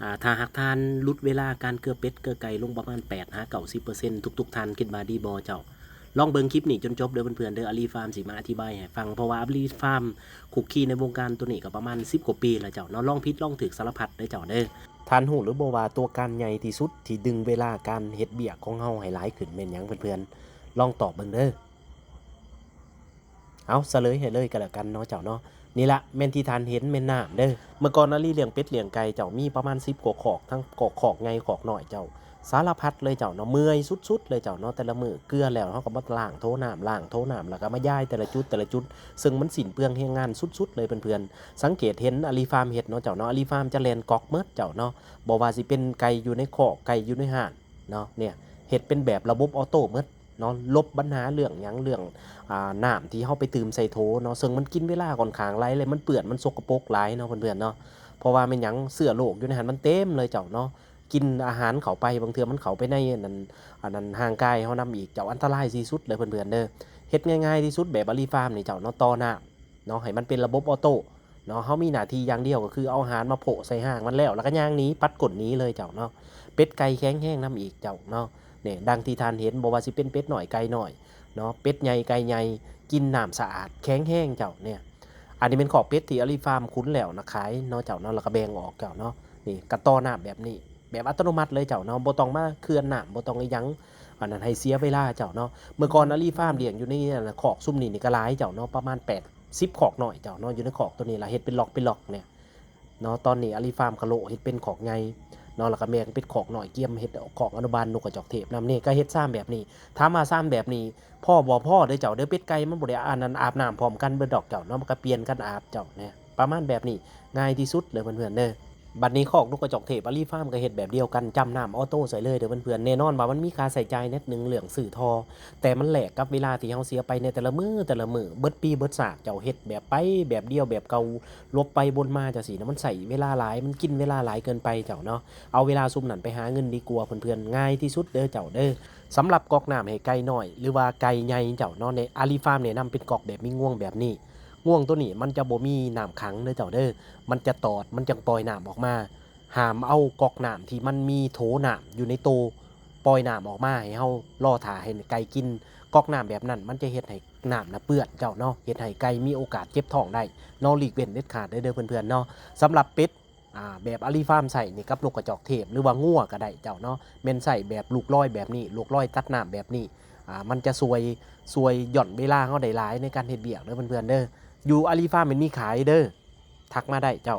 ອ່າ ຖ້າຫາກທ່ານຫຼຸດເວລາການເກືອເປັດເກືອໄກ່ລົງປະມານແປດຫາເກົ້າສິບເປີເຊັນ ທຸກໆທ່ານຄິດວ່າດີບໍ່ເຈົ້າ? ລອງເບິ່ງຄລິບນີ້ຈົນຈົບເດີເພື່ອນໆເດີ ອາລີຟາມຊິມາອະທິບາຍໃຫ້ຟັງ ເພາະວ່າອາລີຟາມຄຸກຄີໃນວົງການໂຕນີ້ກໍປະມານສິບກວ່າປີແລ້ວເຈົ້າເນາະ ລອງຜິດລອງຖືກສາລະພັດເດີເຈົ້າເດີ. ທ່ານຮູ້ຫຼືບໍ່ວ່າຕົວການໃຫຍ່ທີ່ສຸດທີ່ດຶງເວລາການເຮັດວຽກຂອງເຮົາໃຫ້ຫຼາຍຂຶ້ນແມ່ນຫຍັງເພື່ອນໆ? ລອງຕອບເບິ່ງເດີ. ເອົາ ສະເຫຼີຍໃຫ້ເລີຍກໍແລ້ວກັນເນາະເຈົ້າເນາະ. ນີ້ລະແມ່ນທີ່ທ່ານເຫັນແມ່ນນ້ຳເດີ. ເມື່ອກ່ອນອາລີລ້ຽງເປັດລ້ຽງໄກ່ເຈົ້າ ມີປະມານສິບກວ່າຄອກ ທັງຄອກໃຫຍ່ຄອກນ້ອຍເຈົ້າ ສາລະພັດເລີຍເຈົ້າເນາະ ເມື່ອຍສຸດໆເລີຍເຈົ້າເນາະ. ແຕ່ລະມື້ເກືອແລ້ວ ເຮົາກໍມາລ້າງໂຖນ້ຳ ລ້າງໂຖນ້ຳ ແລ້ວກໍມາຢາຍແຕ່ລະຈຸດແຕ່ລະຈຸດ ເຊິ່ງມັນສິ້ນເປືອງແຮງງານສຸດໆເລີຍເພື່ອນໆ. ສັງເກດເຫັນອາລີຟາມເຮັດເນາະເຈົ້າເນາະ ອາລີຟາມຈະແລ່ນກ໊ອກໝົດເຈົ້າເນາະ ບໍ່ວ່າຊິເປັນໄກ່ຢູ່ໃນຄອກ ໄກ່ຢູ່ໃນຮ້ານເນາະ ເນຍ ເຮັດເປັນແບບລະບົບອໍໂຕ້ໝົດ ເນາະ ລົບບັນຫາເລື່ອງຫຍັງ ເລື່ອງ ອ່າ ນ້ຳທີ່ເຮົາໄປຕື່ມໃສ່ໂຖເນາະ ເຊິ່ງມັນກິນເວລາຂ້ອນຂ້າງຫຼາຍ ແລະ ມັນເປື້ອນ ມັນສົກກະປົກຫຼາຍເນາະເພື່ອນໆເນາະ. ເພາະວ່າແມ່ນຫຍັງ ເຊື້ອໂລກຢູ່ໃນຫັ້ນມັນເຕັມເລີຍເຈົ້າເນາະ ກິນອາຫານເຂົ້າໄປ ບາງເທື່ອມັນເຂົ້າໄປໃນອັນນັ້ນ ອັນນັ້ນ ຮ່າງກາຍເຮົານຳອີກເຈົ້າ ອັນຕະລາຍທີ່ສຸດເລີຍເພື່ອນໆເດີ. ເຮັດງ່າຍໆທີ່ສຸດແບບອາລີຟາມນີ້ເຈົ້າເນາະ ຕໍ່ນ້ຳເນາະ ໃຫ້ມັນເປັນລະບົບອໍໂຕ້ ເນາະ ເຮົາມີໜ້າທີ່ຢ່າງດຽວກໍຄືເອົາອາຫານມາໂພະໃສ່ຮ່າງມັນແລ້ວ ແລ້ວກໍຍ່າງໜີ ປັດກົ້ນໜີເລີຍເຈົ້າເນາະ. ເປັດໄກ່ແຂງແຮງນຳອີກເຈົ້າເນາະ ນີ້ ດັ່ງທີ່ທ່ານເຫັນ ບໍ່ວ່າຊິເປັນເປັດນ້ອຍໄກ່ນ້ອຍເນາະ ເປັດໃຫຍ່ໄກ່ໃຫຍ່ ກິນນ້ຳສະອາດ ແຂງແຮງເຈົ້າ ນີ້. ອັນນີ້ແມ່ນຄອກເປັດທີ່ອາລີຟາມຂຸນແລ້ວນະ ຂາຍເນາະເຈົ້າເນາະ ແລ້ວກໍແບ່ງອອກເຈົ້າເນາະ. ນີ້ ກໍຕໍ່ນ້ຳແບບນີ້ ແບບອັດຕະໂນມັດເລີຍເຈົ້າເນາະ ບໍ່ຕ້ອງມາເຄື່ອນນ້ຳ ບໍ່ຕ້ອງອີຫຍັງ ອັນນັ້ນໃຫ້ເສຍເວລາເຈົ້າເນາະ. ເມື່ອກ່ອນອາລີຟາມລ້ຽງຢູ່ໃນ ອັນ ຄອກຊຸມນີ້ນີ້ກໍຫຼາຍເຈົ້າເນາະ ປະມານແປດສິບຄອກນ້ອຍເຈົ້າເນາະ ຢູ່ໃນຄອກໂຕນີ້ລະ ເຮັດເປັນລັອກເປັນລັອກນີ້ເນາະ. ຕອນນີ້ອາລີຟາມກະໂລະເຮັດເປັນຄອກໃຫຍ່ເນາະ ແລ້ວກໍແບ່ງເປັນຄອກນ້ອຍ ກຽມເຮັດຄອກອະນຸບານນົກກະຈອກເທບນຳ. ນີ້ກໍເຮັດຊາມແບບນີ້ ຖາມວ່າຊາມແບບນີ້ພໍບໍ່? ພໍເດີເຈົ້າເດີ ເປັດໄກ່ມັນບໍ່ໄດ້ ອັນນັ້ນ ອາບນ້ຳພ້ອມກັນເບິດດອກເຈົ້າເນາະ ມັນກໍປ່ຽນກັນອາບເຈົ້າ ແນ່ ປະມານແບບນີ້ ງ່າຍທີ່ສຸດເລີຍເພື່ອນໆເດີ. ບັດນີ້ຄອກນົກກະຈອກເທບອາລີຟາມກໍເຮັດແບບດຽວກັນ ຈ້ຳນ້ຳອໍໂຕ້ໃສ່ເລີຍເດີເພື່ອນໆ. ແນ່ນອນວ່າມັນມີຄ່າໃຊ້ຈ່າຍໜ້ອຍໜຶ່ງເລື່ອງຊື້ທໍ່ ແຕ່ມັນແລກກັບເວລາທີ່ເຮົາເສຍໄປໃນແຕ່ລະມື້ ແຕ່ລະມື້ ເບິດປີເບິດຊາດ ເຈົ້າເຮັດແບບໄປແບບດຽວແບບເກົ່າ ວົນໄປວົນມາຈັ່ງຊີ້ນະ ມັນໃຊ້ເວລາຫຼາຍ ມັນກິນເວລາຫຼາຍເກີນໄປເຈົ້າເນາະ. ເອົາເວລາຊຸມນັ້ນໄປຫາເງິນດີກວ່າເພື່ອນໆ ງ່າຍທີ່ສຸດເດີເຈົ້າເດີ. ສຳລັບກອກນ້ຳໃຫ້ໄກ່ນ້ອຍ ຫຼືວ່າໄກ່ໃຫຍ່ເຈົ້າເນາະ ໃນອາລີຟາມແນະນຳເປັນກອກແບບມີງວງແບບນີ້. ງວງໂຕນີ້ມັນຈະບໍ່ມີນ້ຳຂັງເດີເຈົ້າເດີ ມັນຈະຕອດ ມັນຈັ່ງປ່ອຍນ້ຳອອກມາ. ຫ້າມເອົາກອກນ້ຳທີ່ມັນມີໂຖນ້ຳຢູ່ໃນໂຕ ປ່ອຍນ້ຳອອກມາໃຫ້ເຮົາລໍຖ້າໃຫ້ໄກ່ກິນ. ກອກນ້ຳແບບນັ້ນມັນຈະເຮັດໃຫ້ນ້ຳນະເປື້ອນເຈົ້າເນາະ ເຮັດໃຫ້ໄກ່ມີໂອກາດເຈັບທ້ອງໄດ້ເນາະ ຫຼີກເວັ້ນເດັດຂາດເດີ ເດີເພື່ອນໆເນາະ. ສຳລັບເປັດ ອ່າ ແບບອາລີຟາມໃຊ້ນີ້ກັບນົກກະຈອກເທບ ຫຼືວ່າງົວກໍໄດ້ເຈົ້າເນາະ ແມ່ນໃຊ້ແບບລູກລອຍແບບນີ້ ລູກລອຍຕັດນ້ຳແບບນີ້ ອ່າ ມັນຈະຊ່ວຍ ຊ່ວຍຢ່ອນເວລາເຮົາໄດ້ຫຼາຍໃນການເຮັດວຽກເດີເພື່ອນໆເດີ. ຢູ່ອາລີຟາມແມ່ນມີຂາຍເດີ ທັກມາໄດ້ເຈົ້າ.